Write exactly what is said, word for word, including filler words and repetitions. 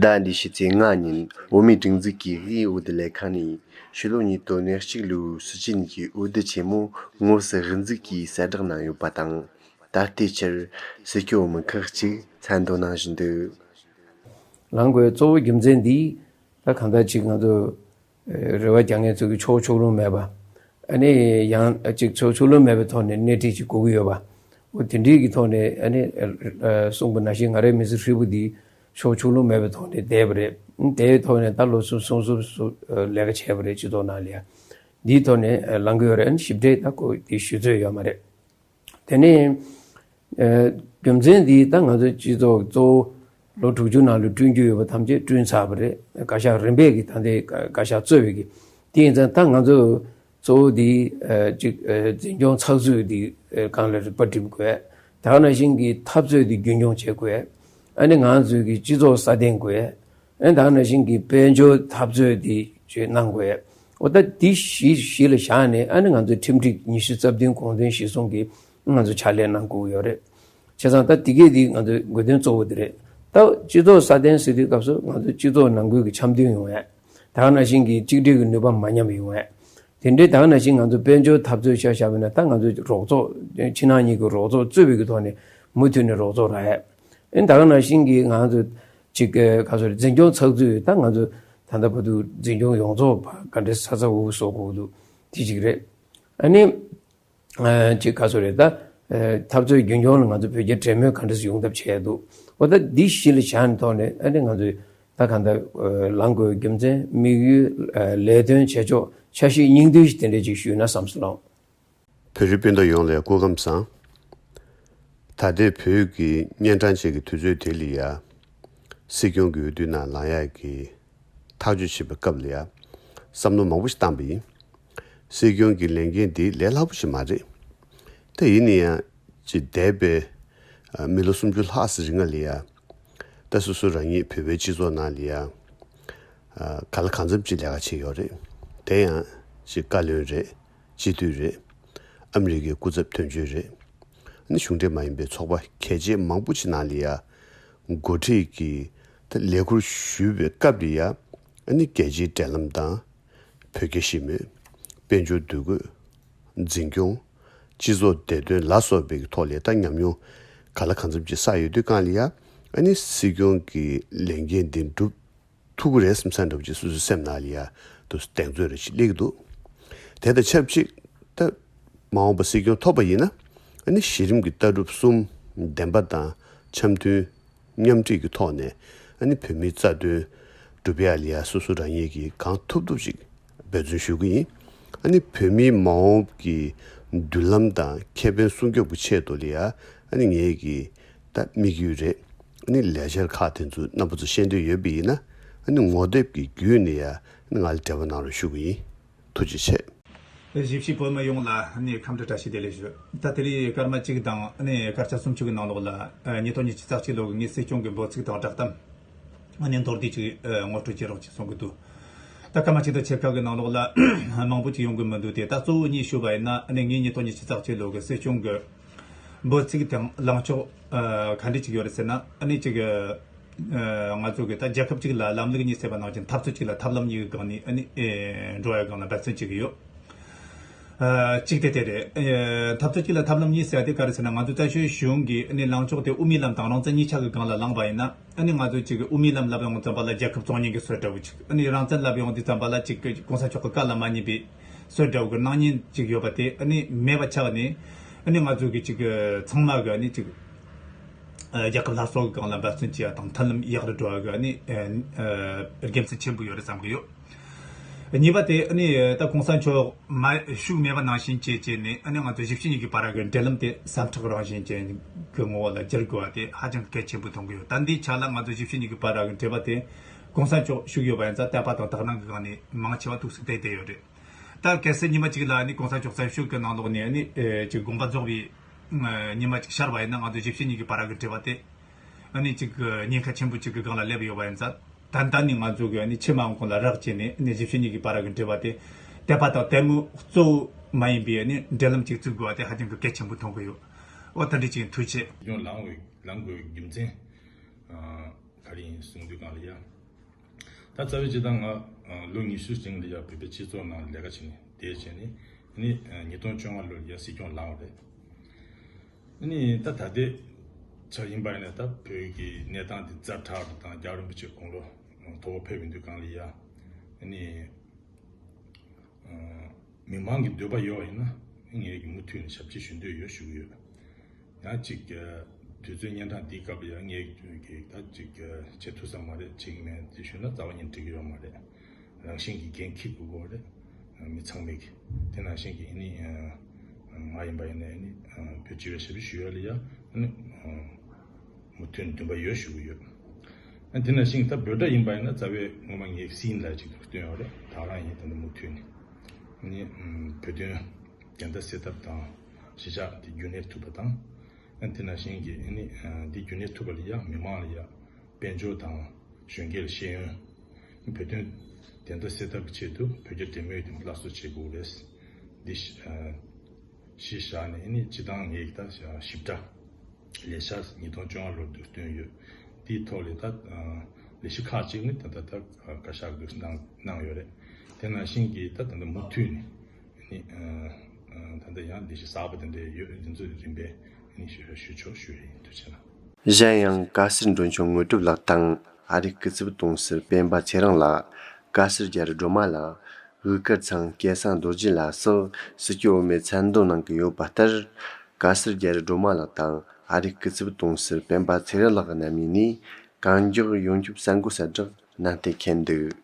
ཟླ་འདིའི་ཕྱི་ཚེས་ལྔ་ཉིན་བོད་མིའི་སྒྲིག་འཛུགས་ཀྱི་དབུས་འོས་བསྡུ་ལས་ཁང་ནས་ཕྱི་ལོ་ཉིས་སྟོང་ཉེར་གཅིག་ལོའི་སྲིད་སྤྱི་གཉིས་ཀྱི་འོས་བསྡུ་ཆེན་མོ་དངོས་སུ་དབུ་འཛུགས་ཀྱིས་གསལ་བསྒྲགས་གནང་ཡོད་པ་དང་། ད་ལྟའི་ཆར་སྲིད་སྐྱོང་འོས་མི་ཁག་ཅིག་མཚན་འདོན་གནང་བཞིན་འདུག། ལངས་དགོས་གཙོ་བོ་རྒྱུ་མཚན་འདི་ད་གང་ལྟར་ཅིག་ང་ཚོ་རེ་བ་རྒྱག་མཁན་ཚོ་གི་ཕྱོགས་ཕྱོགས་ལྷུང་མེད་པ། ཨ་ནི་ཡང་ཅིག་ཕྱོགས་ཕྱོགས་ལྷུང་མེད་པའི་ཐོག་ནས་སྣེ་ཁྲིད་ཅིག་དགོས་ཀྱི་ཡོད་པ། འོ་དེ་འདྲའི་གི་ཐོག་ནས་ཨ་ནི་གསུངས་པ་ནང་བཞིན་ང་རའི་མི་ཚེ་ཧྲིལ་པོ་འདི་ཕྱོགས་ཕྱོགས་ལྷུང་མེད་པའི་ཐོག་ནས་བསྡད་པ་རེད། དེའི་ཐོག་ནས་ད་ལོ་གསུམ་གསུམ་གསུམ་གསུམ་ལས་ཀ་བྱས་པ་རེད། སྤྱི་ཚོགས་ནང་ལ་ཡ་འདིའི་ཐོག་ནས་ལངས་ཀྱི་ཡོད་རེད། ཨ་ནི་ཞིབ་ཕྲའི་ད་ཁོ་དེ་ཞུ་ཚོད་ཡོད་མ་རེད། དེ་ནས་རྒྱུ་མཚན་འདི་ད་ང་ཚོའི་སྤྱི་ཚོགས་གཙོ་བོ་ལོ་དྲུག་ཅུ་ནང་ལ་བསྐྲུན་རྒྱུ་ཡོད་པ་ཐམས་ཅད་བསྐྲུན་ཚར་བ་རེད། བཀའ་ཤག་རིམ་པས་ཀྱི་ད་ལྟའི་བཀའ་ཤག་གཙོས་པའི་གི་དེ་ཡིན་ཙང་ད་ང་ཚོ་གཙོ་བོ་འདི་ཅིག་འཛིན་སྐྱོང་ཚགས་ཚུད་འདི་སྒང་ལ་རིག་པ་སྒྲིམ་དགོས། ད་ག་ནང་བཞིན་གྱི་འཐབ་རྩོད་འདི་རྒྱུན་འཁྱོངས་བྱེད་དགོས། ཨ་ནི་ང་ཚོའི་གི་སྤྱི་ཚོགས་སྲ་བརྟན་དགོས། ཨ་ནི་ད་ག་ནང་བཞིན་གྱི་དཔལ་འབྱོར་འཐབ་རྩོད་འདི་ཅིག་གནང་དགོས། འོ་ད་འདི་གཞི་གཞི་ལ་བཞག་ནས་ཨ་ནི་ང་ཚོའི་ཁྲིམས་སྒྲིག་ཉི་ཤུ་རྩ་བདུན་དགོངས་དོན་གཞིར་བཟུང་གིས་ང་ཚོ་ཕྱག་ལས་གནང་དགོས་ཀྱི་ཡོད་རེད། བྱས་ཙང་ད་འདི་གས་འདི་ང་ཚོའི་དགོས་དོན་གཙོ་བོ་འདི་རེད། ད་སྤྱི་ཚོགས་སྲ་བརྟན་ཟེར་དུས་སྐབས་སུ་ང་ཚོའི་སྤྱི་ཚོགས་ནང་ཁུལ་གྱི་འཆམ་མཐུན་ཡོང་ཡ། ད་ག་ནང་བཞིན་གྱི་གཅིག་སྒྲིལ་གྱི་ནུས་པ་མ་ཉམས་པ་ཡོང་ཡ། དེ་འདྲའི་ད་ག་ནང་བཞིན་ང་ཚོ་དཔལ་འབྱོར་འཐབ་རྩོད་ཆ་བཞག་པ་ཡིན་ན་ད་ང་ཚོའི་རོགས་ཚོགས་ཕྱི་ནང་གཉིས་ཀྱི་རོགས་ཚོགས་གཙོས་པའི་གི་ཐོག་ནས་མུ་མཐུད་ནས་རོགས་ཚོགས་རག་ཡ། ཨེ་ད་ག་ནང་བཞིན་གྱི་ང་ཚོ་ཅིག་ག་ཚོད་རེད། འཛིན་སྐྱོང་ཚགས་ཚུད་ད་ང་ཚོ་ད་ལྟ་བར་དུ་འཛིན་སྐྱོང་ཡོངས་རྫོགས་ག་འདྲ་ས་ས་འུ་འུ་བཟོ་དགོས་འདུག་དེ་གཅིག་རེད། ཨ་ནི། ཅིག་ག་ཚོད་རེད་ད། འཐབ་རྩོད་རྒྱུན་འཁྱོངས་ལ་ང་ཚོ་བོད་རྒྱ་འབྲེལ་མོལ་ག་འདྲ་ཡོང་ཐབས་བྱས་འདུག་འོ་ད་འདི་གཞི་ལ་བཞག་ནས་ཐོག་ནས་ཨ་ནི་ང་ཚོས་ད་གང་ལྟར་ལངས་དགོས་རྒྱུ་མཚན་དམིགས་ཡུལ་ལས་དོན་བྱེད་ཕྱོགས་འཆར་གཞི་སྙིང་བསྡུས་ཤིག་དེ་འདྲ་ཅིག་ཞུས་ན་བསམ་སོང་ལགས། བོད་རིགས་སྤུན་ཟླ་ཡོངས་ལ་སྐུ་ཁམས་བཟང་། ད་ལྟའི་བོད་ཀྱི་གཉན་འཕྲང་ཅན་གྱི་དུས་ཚོད་དེ་ལ་ཡ། སྲིད་སྐྱོང་གི་འོས་བསྡུ་ནང་ལངས་ཡག་གི་ཐག་གཅོད་བྱེད་པའི་སྐབས་ལ་ཡ། བསམ་བློ་མང་པོ་ཞིག་བཏང་པ་ཡིན། སྲིད་སྐྱོང་གི་ལས་འགན་འདི་ལས་སླ་པོ་ཞིག་མ་རེད། ད་ཡིན་ན་ཡང་ཅིག་འདས་པའི་མི་ལོ་སུམ་ཅུ་ལྷག་ཙམ་རིང་ལ་ཡ། ད་སོ་སོ་རང་ཉིད་བོད་པའི་སྤྱི་ཚོགས་ནང་ལ་ཡ། ག་ལ་གང་འཚམ་ཅིག་ལས་ཀ་བྱས་ཡོད་རེད། དེ་ཡང་ཅིག་བཀའ་བློན་རེད། སྤྱི་འཐུས་རེད། ཨ་མི་རི་ཀའི་སྐུ་ཚབ་དོན་གཅོད་རེད། ཨ་ནི་གཞུང་འབྲེལ་མ་ཡིན་པའི་ཚོགས་པ་གལ་ཆེ་མང་པོ་ཅིག་ནང་ལ་ཡ། འགོ་ཁྲིད་ཀྱི་ད་ལས་ཁུར་ཞུས་པའི་སྐབས་ལ་ཡ། ཨ་ནི་རྒྱལ་སྤྱིའི་འབྲེལ་ལམ་དང་། བོད་རྒྱ་ཞི་མོལ། དཔལ་འབྱོར་འདུ་འགོད། འཛིན་སྐྱོང་། སྤྱི་ཚོགས་བདེ་དོན་ལ་སོགས་པའི་ཐོག་ལ་ད་ཉམས་མྱོང་ག་ལ་གང་འཚམ་ཅིག་བསགས་ཡོད་དུས་སྒང་ལ་ཡ། ཨ་ནི་སྲིད་སྐྱོང་གི་ལས་འགན་འདི་འགྲུབ་ཐུབ་ཀྱི་རེད་བསམ་ས་འདྲ་པོ་ཅིག་སོ་སོའི་སེམས་ནང་ལ་ཡ་དུ་གདེང་ཚོད་རེ་ཞིག་སླེབས་ཀྱི་འདུག་དེ་དང་ཆབས་ཅིག་ད་མ་འོངས་པ་སྲིད་སྐྱོང་ཐོབ་པ་ཡིན་ན། ཨ་ནི་གཞི་རིམ་གྱི་ལྟ་གྲུབ་གསུམ་བདེན་པ་དང་འཆམ་མཐུན་མཉམ་འཁྲེས་ཀྱི་ཐོག་ནས། ཨ་ནི་བོད་མིའི་རྩ་དོན་སྒྲུབ་ཡག་ལ་ཡ་སོ་སོ་རང་ཉིད་ཀྱིས་གང་ཐུབ་ཐུབ་ཅིག་འབད་བརྩོན་ཞུ་གི་ཡིན། ཨ་ནི་བོད་མིའི་མ་འོངས་ཀྱི་མདུན་ལམ་དང་ཁེ་ཕན་སྲུང་སྐྱོབ་ཀྱི་ཆེད་དུ་ལ་ཡ་ཨ་ནི་ངེད་ཀྱི་ད་དམིགས་ཡུལ་རེད། ཨ་ནི་ལས་འཆར་ཁག་དེ་ཚོ་རྣམ་པ་ཚོ་ཤེས་འདོད་ཡོད་པ་ཡིན་ན། ཨ་ནི་ངོ་དེབ་ཀྱི་བརྒྱུད་ནས་ཡ་ཨ་ནི་ང་ལ་འབྲེལ་བ་གནང་རོགས་ཞུ་གི་ཡིན། ཐུགས་རྗེ་ཆེ། གཞིས་བྱེས་བོད་མི་ཡོངས་ལ་ཨ་ནི་ཁམས་བདེ་བཀྲ་ཤིས་བདེ་ལེགས་ཞུ། ད་དེ་རིང་སྐར་མ་གཅིག་དང་ཨ་ནི་སྐར་ཆ་སུམ་ཅུ་གི་ནང་ལོགས་ལ་ཨ་ཉིས་སྟོང་ཉི་ཤུ་རྩ་གཅིག་ལོ་གི་ངའི་སྲིད་སྐྱོང་གི་འབོད་ཚིག་དང་བསྒྲགས་གཏམ་ཨ་ནི་མདོར་བསྡུས་ཅིག་ཨ་ངོ་སྤྲོད་བྱེད་རོགས་ཅེས་གསུང་གི་འདུག་ད་སྐར་མ་གཅིག་དང་ཕྱེད་ཀ་གི་ནང་ལོགས་ལ་མང་པོ་ཅིག་ཡོང་གི་མི་འདུག་སྟེ། ད་གཙོ་བོ་གཉིས་ཞུ་བ་ཡིན་ན། ཨ་ནི་ངའི་ཉིས་སྟོང་ཉི་ཤུ་རྩ་གཅིག་ལོ་གི་སྲིད་སྐྱོང་གི་འབོད་ཚིག་དང་ལངས་ཕྱོགས་ཨ་ག་འདྲ་ཅིག་ཡོད་རེད་ཟེར་ན། ཨ་ནི་ཅིག་ཨ་ང་ཚོ་གི་ད་རྒྱལ་ཁབ་ཅིག་ལ་ལམ་ལུགས་གཉིས་ཟེར་བ་ནང་བཞིན་འཐབ་རྩོད་ཅིག་ལ་ཐབས་ལམ་གཉིས་ཀྱི་སྒང་ནས་ཨ་ནི་ཨེ་འགྲོ་ཡ་སྒང་ལ་འབད་བརྩོན་བྱེད་ཀྱི་ཡོད། ཨ་གཅིག་དེ་དེ་རེད། ཨེ་འཐབ་རྩོད་གཅིག་ལ་ཐབས་ལམ་གཉིས་ཟེར་ཡ་དེ་ག་རེ་ཟེར་ན། ང་ཚོ་བཙན་བྱོལ་གཞུང་གི་ཨ་ནི་ལངས་ཕྱོགས་དེ་དབུ་མའི་ལམ་དང་རང་བཙན་གཉིས་ཆ་གི་སྒང་ལ་ལངས་པ་ཡིན་ན། ཨ་ནི་ང་ཚོ་གཅིག་གི་དབུ་མའི་ལམ་ལབ་ཡོང་ཙམ་པ་ལ་རྒྱལ་ཁབ་གཙོ་གཉེར་གྱི་སྲོལ་འདྲ་བོ་ཅིག་ཨ་ནི་རང་བཙན་ལབ་ཡོང་དུས་ཙམ་པ་ལ་གཅིག་གི་གོང་ས་མཆོག་གི་བཀའ་ལ་མ་ཉན་པའི་སྲོལ་འདྲ་བོ་གི་སྣང་བརྙན་ཅིག་ཡོད་པ་དེ་ཨ་ནི་མེད་པ་ཆགས་ནས། ཨ་ནི་ང་ཚོ་གི་གཅིག་གི་ཚང་མ་གི་ཨ་ནི་གཅིག་ཨ་རྒྱལ་ཁབ་སླར་གསོ་གི་སྒང་ལ་འབད་བརྩོན་བྱེད་ཡ་དང་མཐུན་ལམ་ཡག་རུ་འགྲོ་བ་གི་ཨ་ནི་ཨ་ཨ་དགེ་མཚན་ཆེན་པོ་ཡོད་རེད་བསམ་གི་ཡོད། གཉིས་པ་དེ་ཨ་ནི་ད་གོང་ས་མཆོག་མ་བཞུགས་མེད་པ་ནང་བཞིན་བྱས་བྱས་ནས། ཨ་ནི་ང་ཚོ་གཞིས་བྱེས་གཉིས་ཀྱི་བར་གྱི་འབྲེལ་ལམ་དེ་ཟབ་ཁྲག་རང་བཞིན་ཅན་གྱི་ངོ་བོ་ལ་བསྒྱུར་དགོས་པ་དེ་ཧ་ཅང་གལ་ཆེན་པོ་མཐོང་གི་ཡོད། ད་འདིའི་ཆ་ལ་ང་ཚོ་གཞིས་བྱེས་གཉིས་ཀྱི་བར་གྱི་འབྲེལ་བ་དེ་གོང་ས་མཆོག་བཞུགས་ཡོད་པ་ཡིན་ཙང་དད་པ་དང་དག་སྣང་གི་སྒང་ནས་མང་ཆེ་བ་ཐུགས་སུ་བསྡད་བསྡད་ཡོད་རེད། ད་གལ་སྲིད་ཉི་མ་གཅིག་ལ་ཨ་ནི་གོང་ས་མཆོག་བཙན་བྱོལ་གྱི་ནང་ལོགས་ནས་ཨ་ནི་ཨེ་ཅིག་དགོངས་པ་རྫོགས་པའི་ཨ་ཉི་མ་གཅིག་ཤར་བ་ཡིན་ན། ང་ཚོ་གཞིས་བྱེས་གཉིས་ཀྱི་བར་གྱི་འབྲེལ་བ་དེ་ཨ་ནི་ཅིག་ཉེན་ཁ་ཆེན་པོ་ཅིག་གི་སྒང་ལ་སླེབས་ཡོད་པ་ཡིན་ཙང་། ད་ལྟ་ནས་ང་ཚོ་གིས་ཨ་ནི་ཕྱི་མ་འོང་གོང་ལ་རགས་བྱས་ནས་ཨ་ནི་གཞིས་བྱེས་གཉིས་ཀྱི་བར་གྱི་འབྲེལ་བ་དེ་དད་པ་དང་དད་མོས་གཙོ་བོ་མ་ཡིན་པའི་ཨ་ནི་འབྲེལ་ལམ་ཅིག་བཙུགས་དགོས་པ་དེ་ཧ་ཅང་གི་གལ་ཆེན་པོ་མཐོང་གི་ཡོད། འོ་ད་འདྲ་ཅིག་ཡིན། ཐུགས་རྗེ་ཆེ། ལངས་དགོས་ལངས་དགོས་རྒྱུ་མཚན། ཨ། ག་ ག་རེ་ཡིན་གསུང་དུས་སྒང་ལ་ཡ། ད་རྩ་བའི་སྤྱིར་བཏང་ང་ལོ་ཉི་ཤུ་རིང་ལ་ཡ་བོད་པའི་སྤྱི་ཚོགས་ནང་ལས་ཀ་བྱས་ནས་བསྡད་བྱས་ནས་ཨ་ནི་ཉིས་སྟོང་བཅོ་ལྔ་ལོར་ཡ་སྲིད་སྐྱོང་ལངས་པ་རེད། ཨ་ནི་ད་ད་ལྟའི་ཆར་ཡིན་པ་ཡིན་ན་ད་བོད་ཀྱི་གནས་སྟངས་འདི་ཛ་དྲག་རུ་དང་རྒྱལ་བ་རིན་པོ་ཆེ་དགུང་ལོ་མཐོ་པོ་ཕེབས་ཡོང་དུས་སྒང་ལ་ཡ་ཨ་ནི། མི་མང་གི་འདོད་པ་ཡོད་པ་ཡིན་ན་ངས་ཀྱི་མུ་མཐུད་ནས་ཞབས་ཕྱི་ཞུ་འདོད་ཡོད་ཞུ་གི་ཡོད། ཡང་གཅིག་དུས་ཚོད་སྙན་གྲགས་འདིའི་སྐབས་ལ་ཡང་ངས་ཀྱི་ད་གཅིག་བྱེད་ཐུབ་ས་མ་རེད། བྱེད་ཀྱི་མེད་ཅེས་ཞུས་ན་རྩ་བ་ཉིད་འགྲིག་གི་ཡོད་མ་རེད། རང་བཞིན་གྱི་འགན་འཁྱེར་དགོས་ཀྱི་རེད། མི་ཚང་མས་ཀྱི་དེ་ནང་བཞིན་གྱི་ཨ་ནི་ང་ཡིན་པ་ཡིན་ན་ཨ་ནི་བོད་སྤྱི་པའི་ཞབས་ཕྱི་ཞུ་ཡ་ལ་ཡ་ཨ་ནི། མུ་མཐུད་ནས་འདུན་པ་ཡོད་ཞུ་གི་ཡོད། ཨ་དེ་ནང་བཞིན་ད་བོད་སྒྲ་ཡིན་པ་ཡིན་ན་རྩ་བའི་སྔོན་མ་ངས་སིན་ལ་ཅིག་བཏོན་ཡོད་རེད། ད་རང་ཡིན་ད་ནི་མུ་མཐུད་ནས་ནི་བོད་དོན་བདེན་མཐའ་གསལ་ཐབས་དང་གཞིས་ཆགས་དེ་རྒྱུན་གནས་ཐུབ་པ་དང་། ཨ་དེ་ནང་བཞིན་གྱི་ནི་འདི་རྒྱུན་གནས་ཐུབ་པ་ལ་ཡ་མི་མང་ལ་ཡ་དཔལ་འབྱོར་དང་གཞོན་སྐྱེས་ལ་ཤེས་ཡོན། བོད་དོན་བདེན་མཐའ་གསལ་ཐབས་ཀྱི་ཆེད་དུ་བོད་རྒྱ་འབྲེལ་མོལ་དེ་སླར་གསོ་བྱེད་དགོས་རེད། འདི་གཞི་བཞག་ནས་ནི་སྤྱི་བཏང་ངས་ད་ཞིབ་ཕྲ། ལས་འཆར་ཉིས་སྟོང་བཅོ་ལྔ་ལོར་དུ་བཏོན་ཡོད། དེའི་ཐོག་ལས་ད་ལས་གཞི་ཁག་ཅིག་ནི་ད་ལྟ་ད་བཀའ་ཤག་གིས་གནང་གནང་ཡོད་རེད། དེ་ནང་བཞིན་གྱི་ད་ད་ལྟ་མུ་མཐུད་ནས་ནི་ད་ལྟ་ཡང་ལས་གཞི་གསར་པ་དེ་འདྲ་ཡོད། འདི་ཚོ་རིམ་པས་ནི་ཞུ་ཞུ་ཆོག་ཞུ་ཡ་ཡིན། ཐུགས་རྗེ་གནང་། གཞན་ཡང་། བཀའ་ཟུར་འབྲོང་ཆུང་དངོས་གྲུབ་ལགས་དང་ཨ་རིའི་སྐུ་ཚབ་དུང་ཕྱུར་སྤེན་པ་ཚེ་རིང་ལགས། བཀའ་ཟུར་རྒྱ་རི་སྒྲོལ་མ་ལགས། དབུས་སྐར་ཚང་སྐལ་བཟང་རྡོ་རྗེ་ལ་སོགས་སྲིད་སྐྱོང་འོས་མིར་མཚན་འདོན་གནང་གི་ཡོད་པ་ལྟར། བཀའ་ཟུར་རྒྱ་རི་སྒྲོལ་མ་ལགས་དང་ཨ་རིའི་སྐུ་ཚབ་དུང་ཕྱུར་སྤེན་པ་ཚེ་རིང་ལགས་རྣམ་གཉིས་ནས་གང་མགྱོགས་ཡོང་རྒྱུའི་གསར་འགོད་གསལ་བསྒྲགས་གནང་སྟེ་ཁེལ་འདུག།